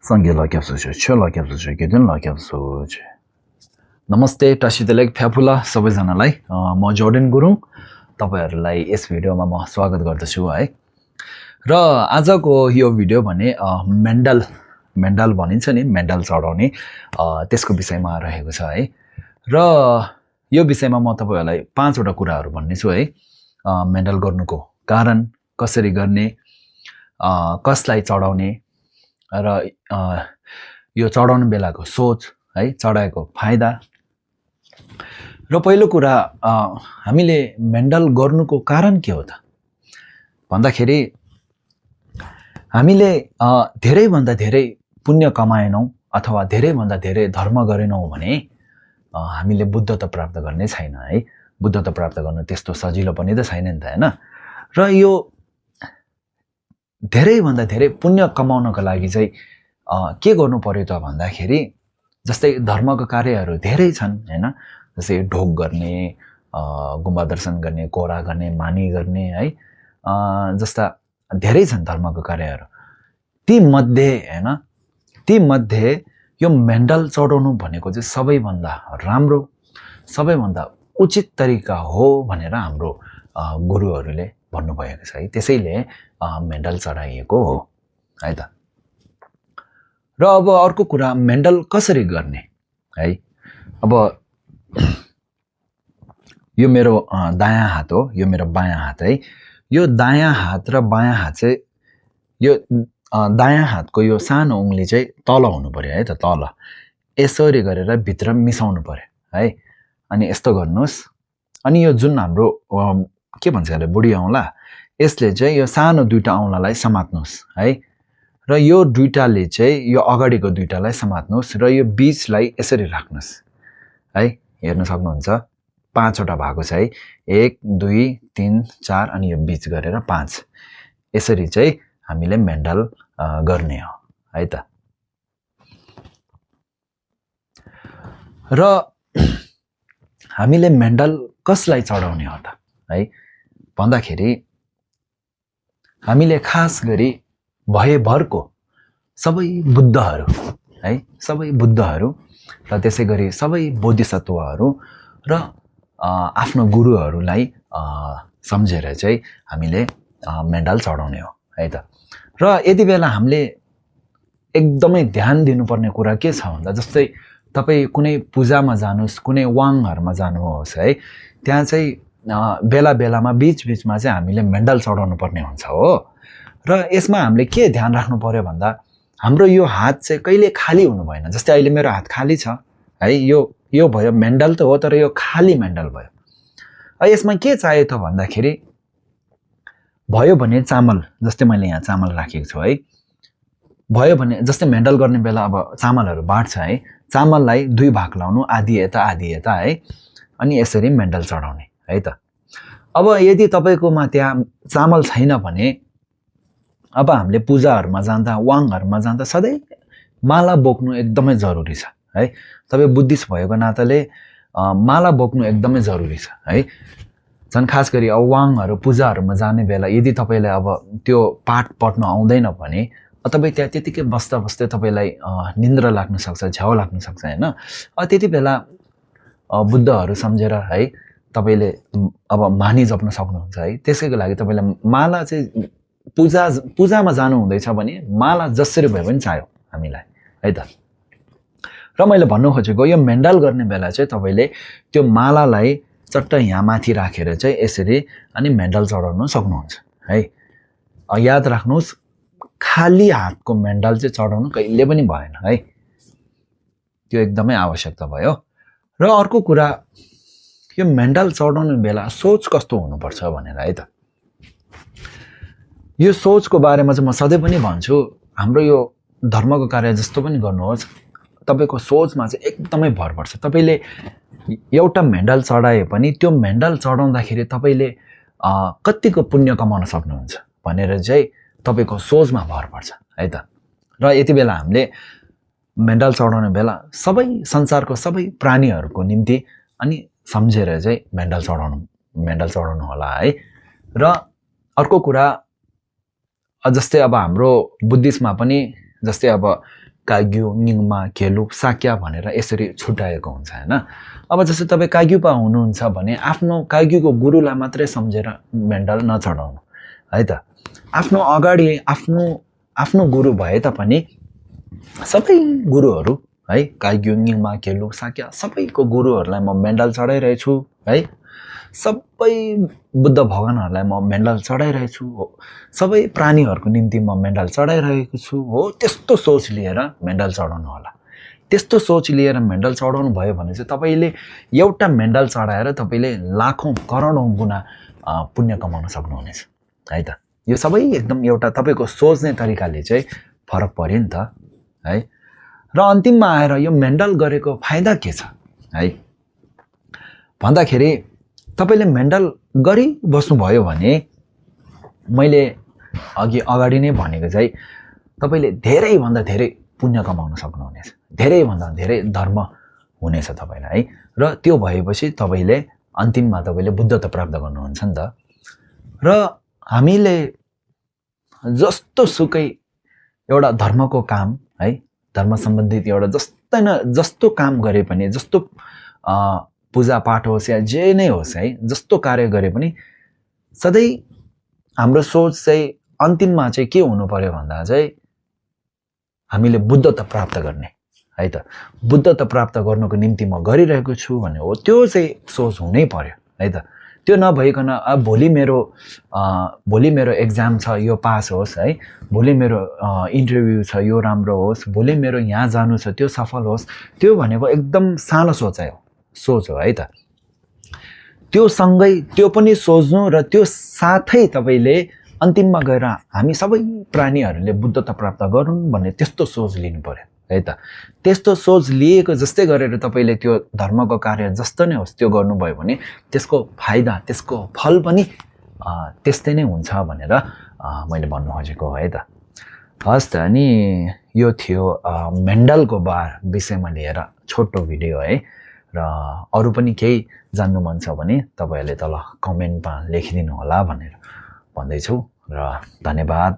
सँगै लग्याप्सुछु छ लग्याप्सुछु केदिन लग्याप्सुछु नमस्ते टासिदेलेक फ्याफुला सबैजनालाई म जोर्डन गुरुङ तपाईहरुलाई यस भिडियोमा म स्वागत गर्दछु है र आजको यो भिडियो भने मेन्डल भनिन्छ नि मेन्डल चढाउने त्यसको विषयमा रहेको छ है र यो विषयमा म तपाईहरुलाई 5 वटा कुराहरु भन्ने छु है मेन्डल गर्नुको कारण कसरी गर्ने कसलाई चढाउने र यो चढाउनु बेलाको सोच है चढाएको फाइदा र पहिलो कुरा हामीले मेन्डल गर्नुको कारण के हो त भन्दाखेरि हामीले धेरै भन्दा धेरै पुण्य कमाएनौ अथवा धेरै भन्दा धेरै धर्म गरेनौ भने हामीले बुद्धता प्राप्त गर्ने छैन है बुद्धता प्राप्त गर्न त्यस्तो सजिलो पनि त छैन नि त हैन र यो धेरै भन्दा धेरै पुण्य कमाउनको लागि चाहिँ के गर्नु पर्यो त भन्दाखेरि जस्तै धर्मको कार्यहरू धेरै छन् हैन जस्तै ढोग गर्ने गुम्बा दर्शन गर्ने कोरा गर्ने मानी गर्ने है जस्ता धेरै छन् धर्मको कार्यहरू ती मध्ये यो मेन्डल चढाउनु भनेको चाहिँ सबैभन्दा राम्रो सबैभन्दा उचित तरिका हो भनेर हाम्रो गुरुहरूले भन्नुभएको छ है त्यसैले मेन्डल चढाइएको हो है त र अब अर्को कुरा मेन्डल कसरी गर्ने है अब यो मेरो दायाँ हात हो यो मेरो बायाँ हात है यो दायाँ हात र बायाँ हात चाहिँ यो दायाँ हातको यो सानो उंगली चाहिँ तल हुनु पर्यो है त तल यसरी गरेर भित्र मिसाउनु पर्यो है अनि यस्तो गर्नुस् अनि यो जुन हाम्रो के भन्छ अरे बुढी औँला यसले चाहिँ यो सानो दुईटा औँलालाई समात्नुस् है र यो दुईटाले चाहिँ यो अगाडिको दुईटालाई समात्नुस् र यो बीचलाई यसरी राख्नुस् है हेर्न सक्नुहुन्छ 5 वटा भएको छ है 1 2 3 4 अनि यो बीच गरेर 5 यसरी चाहिँ हामीले मेन्डल गर्ने हो है त र हामीले मेन्डल कसलाई चढाउने हो त है भन्दाखेरि हामीले खास गरी भएभरको सबै बुद्धहरू है सबै बुद्धहरू र त्यसैगरी सबै बोधिसत्वहरू र आफ्नो गुरुहरूलाई सम्झेर चाहिँ हामीले मेन्डल चढाउने हो है त र यति बेला हामीले एकदमै ध्यान दिनुपर्ने कुरा के छ भन्दा जस्तै तपाई कुनै पूजामा जानुस् कुनै वाङहरुमा जानुहोस् है त्यहाँ चाहिँ बेला बेलामा बीचमा चाहिँ हामीले मेन्डल चढाउनु पर्ने हुन्छ हो र यसमा हामीले के ध्यान राख्नु पर्यो भन्दा हाम्रो यो हात चाहिँ कहिले खाली हुनु भएन जस्तै अहिले मेरो हात खाली छ है यो भयो मेन्डल त हो तर यो खाली मेन्डल भयो यसमा के चाहियो त भन्दाखेरि भयो भने चामल जस्तै मैले यहाँ चामल राखेको छु है भयो भने जस्तै मेन्डल गर्ने बेला अब चामलहरु बाट्छ है चामललाई दुई भाग लाउनु आधी यता है अनि यसरी मेन्डल चढाउने है त अब यदि तपाईकोमा त्यहाँ चामल छैन भने अब हामीले पूजाहरुमा जाँदा वाङहरुमा जाँदा सधैँ माला बोक्नु एकदमै जरुरी छ है तपाई बुद्धिस्ट भएको नाताले माला बोक्नु एकदमै जरुरी छ है झन् खास गरी अब वाङहरु पूजाहरुमा जाने बेला यदि तपाईलाई अब त्यो पाठ पढ्न आउँदैन भने तपाई त्यहाँ त्यतिकै बस्दै तपाईलाई निन्द्रा लाग्न सक्छ झ्याउ लाग्न सक्छ हैन त्यति बेला बुद्धहरु सम्झेर है तपाईले अब मानी जप्न सक्नुहुन्छ है त्यसैको लागि तपाईलाई माला चाहिँ पूजामा जानु हुँदैछ भने माला जसरी भए पनि चाहियो हामीलाई है त र मैले भन्नु खोजेको यो मेन्डल गर्ने बेला चाहिँ तपाईले त्यो मालालाई चट्ट यहाँ माथि राखेर चाहिँ यसरी अनि मेन्डल चढाउन सक्नुहुन्छ है याद राख्नुस् खाली हातको मेन्डल चाहिँ चढाउनु कहिले पनि भएन है त्यो एकदमै आवश्यकता भयो र अर्को कुरा यो मेन्डल चढाउने बेला सोच कस्तो हुनुपर्छ भनेर है त यो सोचको बारेमा चाहिँ म सधैँ पनि भन्छु हाम्रो यो धर्मको कार्य जस्तो पनि गर्नुहोस् तपाईको सोचमा चाहिँ एकदमै भर पर्छ तपाईले एउटा मेन्डल चढाए पनि त्यो मेन्डल चढाउँदाखेरि तपाईले कतिको पुण्य कमाउन सक्नुहुन्छ भनेर चाहिँ तपाईको सोचमा भर पर्छ है त र यति बेला हामीले मेन्डल चढाउने बेला सबै संसारको सबै प्राणीहरुको निम्ति अनि सम्झेर चाहिँ मेन्डल चढाउनु होला है र अर्को कुरा जस्तै अब हाम्रो बुद्धिस्टमा पनि जस्तै अब काग्यु निङमा केलुप साक्या भनेर यसरी छुट्याएको हुन्छ हैन। अब जस्तै तपाईँ काग्युपा हुनुहुन्छ भने आफ्नो काग्युको गुरुलाई मात्रै सम्झेर मेन्डल नचढाउनु है त। आफ्नो अगाडि आफ्नो गुरु भए तापनि सबै गुरुहरू है काग्यु निङमा केलुप साक्या सबैको गुरुहरूलाई म मेन्डल चढाइरहेछु है। सबै बुद्ध भगवानहरूलाई म मेन्डल चढाइरहेछु हो। सबै प्राणीहरूको निम्ति म मेन्डल चढाइरहेको छु हो। त्यस्तो सोच लिएर मेन्डल चढाउनु होला। त्यस्तो सोच लिएर मेन्डल चढाउनु भयो भने चाहिँ तपाईँले एउटा मेन्डल चढाएर तपाईँले लाखौँ करोडौँ गुणा पुण्य कमाउन सक्नुहुनेछ है त। यो सबै एकदम एउटा तपाईँको सोच्ने तरिकाले चाहिँ फरक पर्यो नि त है। र अन्तिममा आएर यो मेन्डल गरेको फाइदा के छ है भन्दाखेरि तपाईँले मेन्डल गरिबस्नुभयो भने मैले अगाडि नै भनेको चाहिँ तपाईँले धेरैभन्दा धेरै पुण्य कमाउन सक्नुहुनेछ, धेरैभन्दा धेरै धर्म हुनेछ तपाईँलाई है। र त्यो भएपछि तपाईँले अन्तिममा तपाईँले बुद्धत्व प्राप्त गर्नुहुन्छ नि त। र हामीले जस्तो सुकै एउटा धर्मको काम है, धर्म सम्बन्धित एउटा जस्तो काम गरे पनि, जस्तो पूजापाठ होस् या जे नै होस् है, जस्तो कार्य गरे पनि सधैँ हाम्रो सोच चाहिँ अन्तिममा चाहिँ के हुनु पर्यो भन्दा चाहिँ हामीले बुद्धत्व प्राप्त गर्ने है त। बुद्धत्व प्राप्त गर्नको निम्ति म गरिरहेको छु भन्ने हो, त्यो चाहिँ सोच हुनै पर्यो है त। त्यो नभइकन अब भोलि मेरो एक्जाम छ यो पास होस् है, भोलि मेरो इन्टरभ्यू छ यो राम्रो होस्, भोलि मेरो यहाँ जानु छ त्यो सफल होस्, त्यो भनेको एकदम सानो सोच हो है त। त्यो सँगै त्यो पनि सोच्नु र त्यो साथै तपाईँले अन्तिममा गएर हामी सबै प्राणीहरूले बुद्धत्व प्राप्त गरौँ भन्ने त्यस्तो सोच लिनु पर्यो है त। त्यस्तो सोच लिएको जस्तै गरेर तपाईँले त्यो धर्मको कार्य जस्तो नै होस् त्यो गर्नुभयो भने त्यसको फाइदा, त्यसको फल पनि त्यस्तै नै हुन्छ भनेर मैले भन्नु खोजेको है त। हस् त। अनि यो थियो मेन्डलको विषयमा लिएर छोटो भिडियो है। र अरू पनि केही जान्नु मन छ भने तपाईँहरूले तल कमेन्टमा लेखिदिनु होला भनेर भन्दैछु। र धन्यवाद।